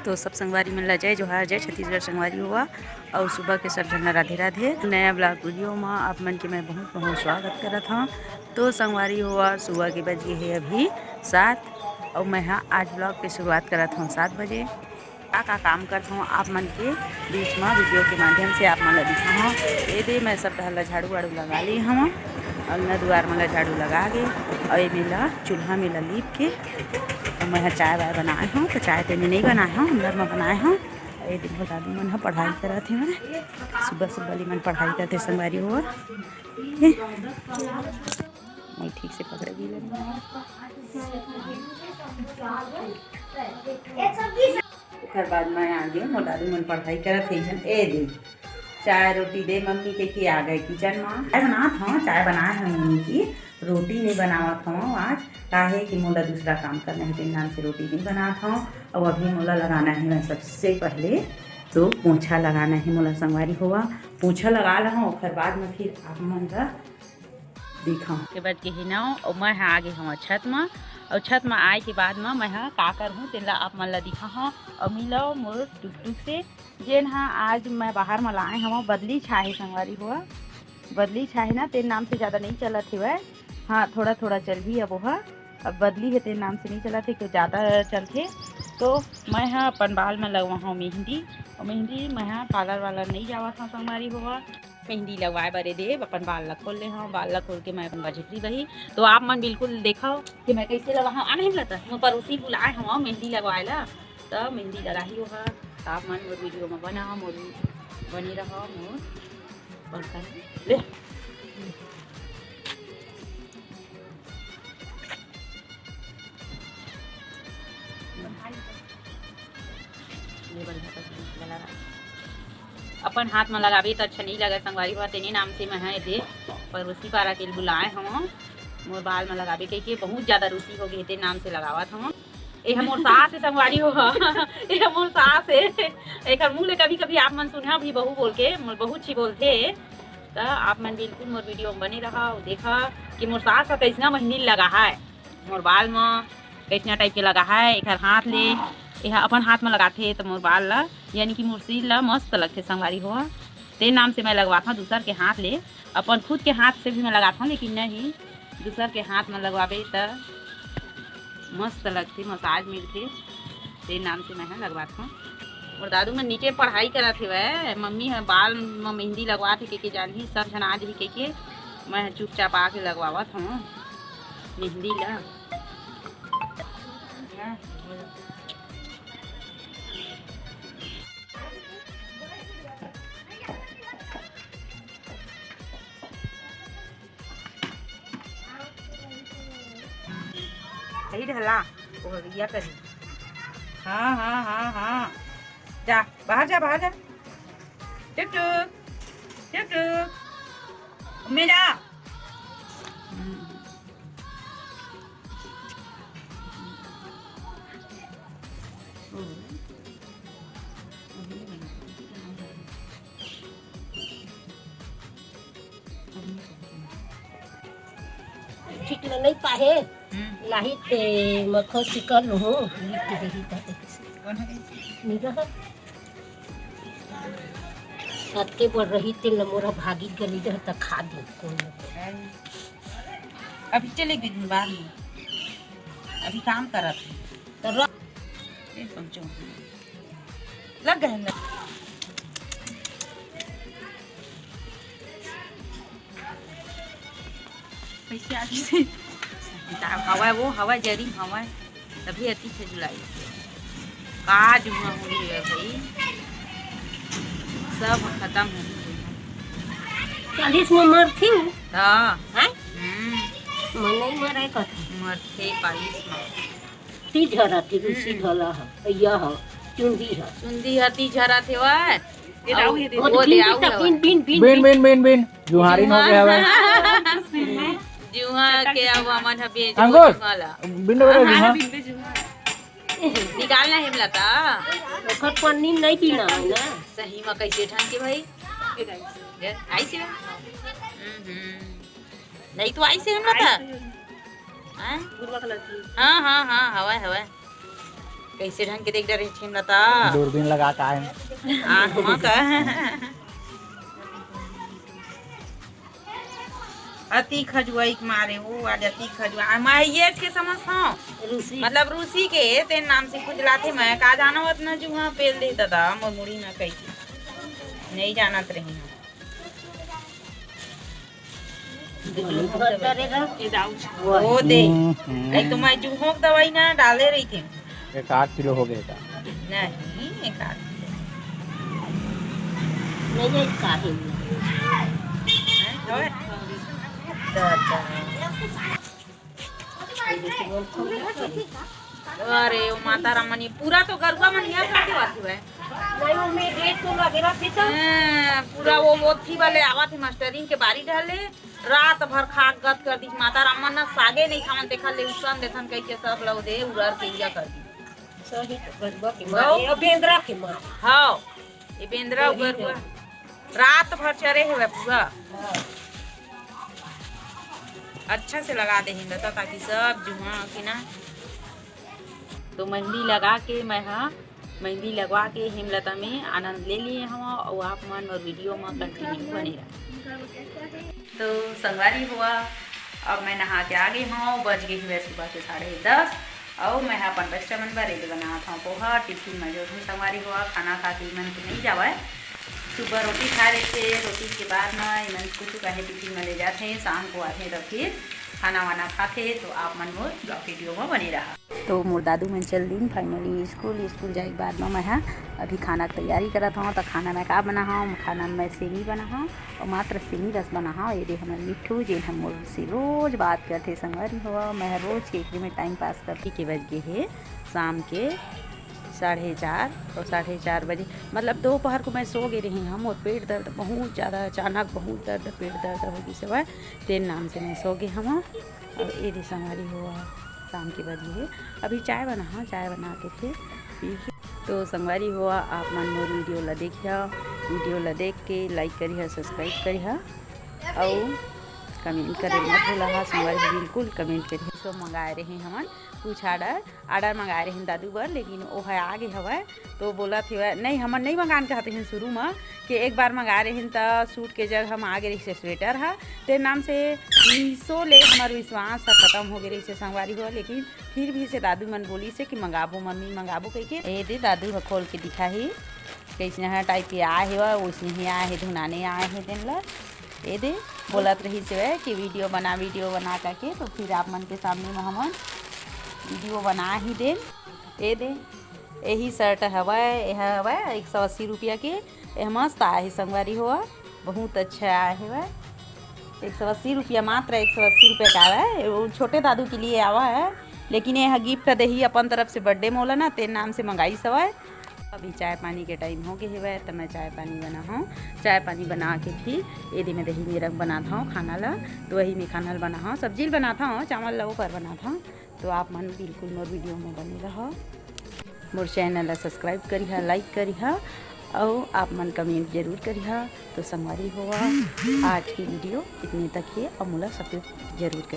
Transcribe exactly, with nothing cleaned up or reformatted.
तो सब संगवारी मन ला जय जोहार, जय छत्तीसगढ़ संगवारी हो। अउ सुबह के सब झन ला राधे राधे। नया vlog video म आप मन के मैं बहुत बहुत स्वागत करत हव। तो संगवारी हो, सुबह के बज गे हे अभी सात, अउ मैं ह आज vlog के शुरुआत करत हव सात बजे। का का काम करत हव आप मन के बीच म video के माध्यम से आप मन ला दिखाहूँ। ए दे मैं सब डहर ला झाड़ू वाड़ू लगा ले हव, अंगना दुआर मन ला झाड़ू लगा के, अउ एमे ला चूल्हा में ला लीप के, अउ मैं ह चाय वाय बनाए हव। तो चाय तो एमे नइ बनाए हव, अंदर म बनाए हव। अउ ए दे मोर दादू मन ह पढ़ाई करत हेवय, सुबह सुबह ले मन पढ़ाई करत हे संगवारी हो। मैं ठीक से पकड़े गिले। ओकर बाद मैं आगे मोर दादू मन पढ़ाई करत हे, झन ए दे चाय रोटी दे मम्मी के, के आ गए किचन म। चाय बनात हव, चाय बनाए हव मम्मी की, रोटी नहीं बनावत हव आज, काहे कि मोला दूसरा काम करना है, तेन नाम से रोटी नहीं बनात हव। अउ अभी मोला लगाना है, मैं सबसे पहले तो पोछा लगाना है मोला संगवारी होवा, पोछा लगा लहव, ओकर बाद में फिर आप मन ला दिखाऊं। के बज गे हे नौ, अउ मैं ह आगे हव छत म, अउ छत म आए के बाद म मैं ह का करहूं, तेन ला आप मन ला दिखाहूं। अउ मिलव मोर टुकटुक से, जेन ह आज मैं बाहर म लाए हव, बदली छाए हे संगवारी हो, बदली छाए हे ना, तेन नाम से ज्यादा नहीं चलत हेवय। हाँ, थोड़ा थोड़ा चलही अब ओह, अब बदली हे तेन नाम से नहीं चलत हे, क्यों ज्यादा चलथे। तो मैं ह अपन बाल म लगवा हव मेहंदी, अउ मेहंदी मैं ह parlour वाला नहीं जावत हव संगवारी हो। मेहंदी लगवाए बर ए दे अपन बाल ला खोल ले हव, बाल ला खोल के मैं अपन बजटरी बही। तो आप मन बिल्कुल देखव कि मैं कैसे लगा हव। आने लता मोर पड़ोसी बुलाए हव मेहंदी लगवाए ला, त मेहंदी लगाही ओहा। त आप मन मोर video म बना, मोर बने रहा, मोर बर्तन ले। ले बढ़िया तक लगा रहा। अपन हाथ में लगाबे त अच्छा नहीं लगे संगवारी हो, तेने नाम से मैं ह एदे पड़ोसी पारा के बुलाए हव। मोर बाल में लगाबे कहिके बहुत ज्यादा रूसी हो गए, तेने नाम से लगावत हव। एह मोर सास हे संगवारी हो, एह मोर सास हे। एकर मुंह ले कभी-कभी आप मन सुनहा भी बहू बोल के, मोर बहू छी बोलथे। त आप मन बिल्कुल मोर video में बने रहा अउ देखा कि मोर सास ह कइसना मेहंदी लगा है, मोर बाल म कइसना type के लगा है। एकर हाथ ले, एह अपन हाथ म लगाथे त मोर बाल ल, यानी कि मोर सिर ल मस्त लगथे संगवारी हो। ते नाम से मैं लगवाथव दूसर के हाथ ले, अपन खुद के हाथ से भी मैं लगाथव, लेकिन नहीं, दूसर के हाथ म लगवाबे त मस्त लगथे, massage मिलथे, ते नाम से मैं ह लगवाथव। मोर दादू मन नीचे पढ़ाई करत हेवय, मम्मी ह बाल म मेहंदी लगवात हे कहिके जानही, सब झन आ जही कहिके मैं ह चुपचाप आके लगवावत हव मेहंदी ला। सही ढला, वो भैया करी। हाँ, हाँ, हाँ, हाँ। जा, बाहर जा, बाहर जा। टुक टुक, टुक टुक। में जा। ठीक ल नहीं पाहे, हम्म। लाही ते मखो चिकन हो, लिख के देही ता ते। कौन है? निरह। सत्ते पर रही ते ल मोरा भागी गली रह त खा दे कौन। अभी चले गई बाद में, अभी काम करत है। तो र- ए, पहुंचो। लग गए ना। कैसे आगे से हवा, वो हवा जरी हवा, तभी अति से जुलाई। का जुआ हो रही है भाई, सब खत्म हो गई। चालीस में मरती हूँ। हाँ। हैं? हम्म। मन नहीं मरे कथा। मरते पालिश में। ती झरा ती रूसी हम्म। ढला ह, यह ह, चुंदी ह। चुंदी ह, ती झरा थे वह। ये लाओ, ये दे दो। वो ले आओ, बिन, बिन, बिन, बिन, बिन। बिन, बिन, बिन, बिन। जुहारी हो गया हवे। जुहा के अब हमन ह बेच अंकुर, जुहा ला। बिन डोकरा जुहा। बिन बे जुहा। निकालना है बोला था। ओकर पन्नी नहीं बिना है ना। सही में कैसे ठान के भाई? ये आई से। हम्म, हम्म। नहीं तो आई से हम लोग का। आइस। हैं? भुरवा कलर की। हाँ, हाँ, हाँ, हवा है, हवा है। कइसे ढंग के देख डरे हेमलता? दूरबीन लगा के आए। आँख म का? अति खजुआई के मारे वो आज अति खजुआ। आ, मैं ये के समझ हूँ। रूसी। मतलब रूसी के तेन नाम से खुजलाथे, मैं का जानव अतना जुहा पेल दे दादा, मोर मुड़ी में कई नहीं जानत रही हूँ। वो दे। हम्म, हम्म। एक तो मैं जुहों के दवाई ना डाले रही थी। एक आध किलो हो गया था। नहीं, एक आध किलो। नहीं, नहीं, काहे नहीं? हैं, होय? तो अच्छा। अरे, ओ माता राम मन, ये पूरा तो गरुआ मन यहाँ कर देवा थी भाई। नहीं, वो में गेट तो लगे रहती तो। हाँ, पूरा वो, वो थी वाले आवा थे मास्टरिंग के बारी ढाले, रात भर खाक गत कर दी। माता राम मन ना सागे नहीं खावन, देखा ले उसन देखन कह के सब लोग दे उड़र के इया कर दी। सही तो गरुआ के मारे, अब बेंदरा के मारे। हाँ, ये बेंदरा गरुआ रात भर चरे हुए पूरा। अच्छा से लगा दे हेमलता, ताकि सब जुहा के ना। तो मेहंदी लगा के मैं हा, मेहंदी लगवा के हेमलता में आनंद ले लिए हव, अउ आप मन मोर वीडियो में कंटिन्यू बने रहा। तो संगवारी हुआ, अब मैं नहा के आ गई हूँ, बज गई हुए सुबह के साढ़े दस। अउ मैं हा अपन बच्चा मन बर एदे बनात हूँ पोहा। टिफिन में जो भी संगवारी हुआ, खाना खा के इमन के नहीं जावय। सुबह रोटी खा लेथे, रोटी के बाद में इमन कुछ कहे टिफिन में ले जाथे, शाम को आथे तो फिर खाना वाना खाथे। तो आप मन मोर ब्लॉग वीडियो में बने रहा। तो मोर दादू मन चल दिन finally स्कूल। स्कूल जाए के बाद में मैं हा अभी खाना के तैयारी करत हूँ। तो खाना में का बना हूँ, खाना में सेमी बना हूँ और मात्र सेमी रस बना हूँ। ये दे हमर मिट्ठू, जेन हम मोर से रोज बात करथे संगवारी हो। मैं हा रोज के एकरे में टाइम पास करथे। के बज गए हे शाम के साढ़े चार, और साढ़े चार बजे मतलब दोपहर को मैं सो गए रही हूँ। मोर पेट दर्द बहुत ज़्यादा, अचानक बहुत दर्द, पेट दर्द हो गई से तेन नाम से मैं सो गए हूँ। और ये दे संगवारी हो, शाम के बजे हे, अभी चाय बना हूँ, चाय बना के फिर पी के। तो संगवारी हो, आप मन मोर वीडियो ला देखिया, वीडियो ला देख के लाइक करिहा, सब्सक्राइब करिहा, अउ कमेंट करे मत भूला हा संगवारी, बिल्कुल कमेंट करिहा। तो मंगाए रहे हमन कुछ ऑर्डर, ऑर्डर मंगाए रहे दादू बर, लेकिन वो है आ गए हवय। तो बोलत हेवय, नहीं, हमन नहीं मंगान कहत रहिन शुरू म, कि एक बार मंगाए रहिन त सूट के जगह म आ गे रहिस स्वेटर ह। तेन नाम से मीशो ले हमर विश्वास ह खतम हो गे रहिस संगवारी हो, लेकिन फिर भी से दादू मन बोलिस हे कि मंगाबो मम्मी, मंगाबो कहिके। ए दे दादू ह खोल के दिखाही, कइसने ह टाइप के आए हे, ओइसने ही आए हे, धुनाने आए हे तेन ल। ए दे बोलत रहिस हे कि वीडियो बना, वीडियो बना करके, तो फिर आप मन के सामने म हमन वीडियो बना ही देन। ए दे, एही शर्ट हवय, एह हवय एक सौ अस्सी रुपया के। एह मस्त आए हे संगवारी हो, बहुत अच्छा आए हवय। एक सौ अस्सी रुपया, मात्र एक सौ अस्सी रुपया का आवा है। वो छोटे दादू के लिए आवा है, लेकिन ये गिफ्ट देही अपन तरफ से बर्थडे मोला ना, तेन नाम से मंगाइस हवय। अभी चाय पानी के टाइम हो गए हवय, तो मैं चाय पानी बना हूँ। चाय पानी बना के फिर एदे में दही में रंग बनात हूँ खाना ला। तो वही में खाना ला बना हूँ, सब्जी ला बनात हूँ, चावल ला ओकर बनात हूँ। तो आप मन बिल्कुल मोर वीडियो में बने रहो। मोर चैनल ला सब्सक्राइब करिहा, लाइक करिहा, अउ आप मन कमेंट जरूर करिहा। तो संगवारी हो, आज की वीडियो इतने तक हे, अउ मोला सपोर्ट जरूर करिहा।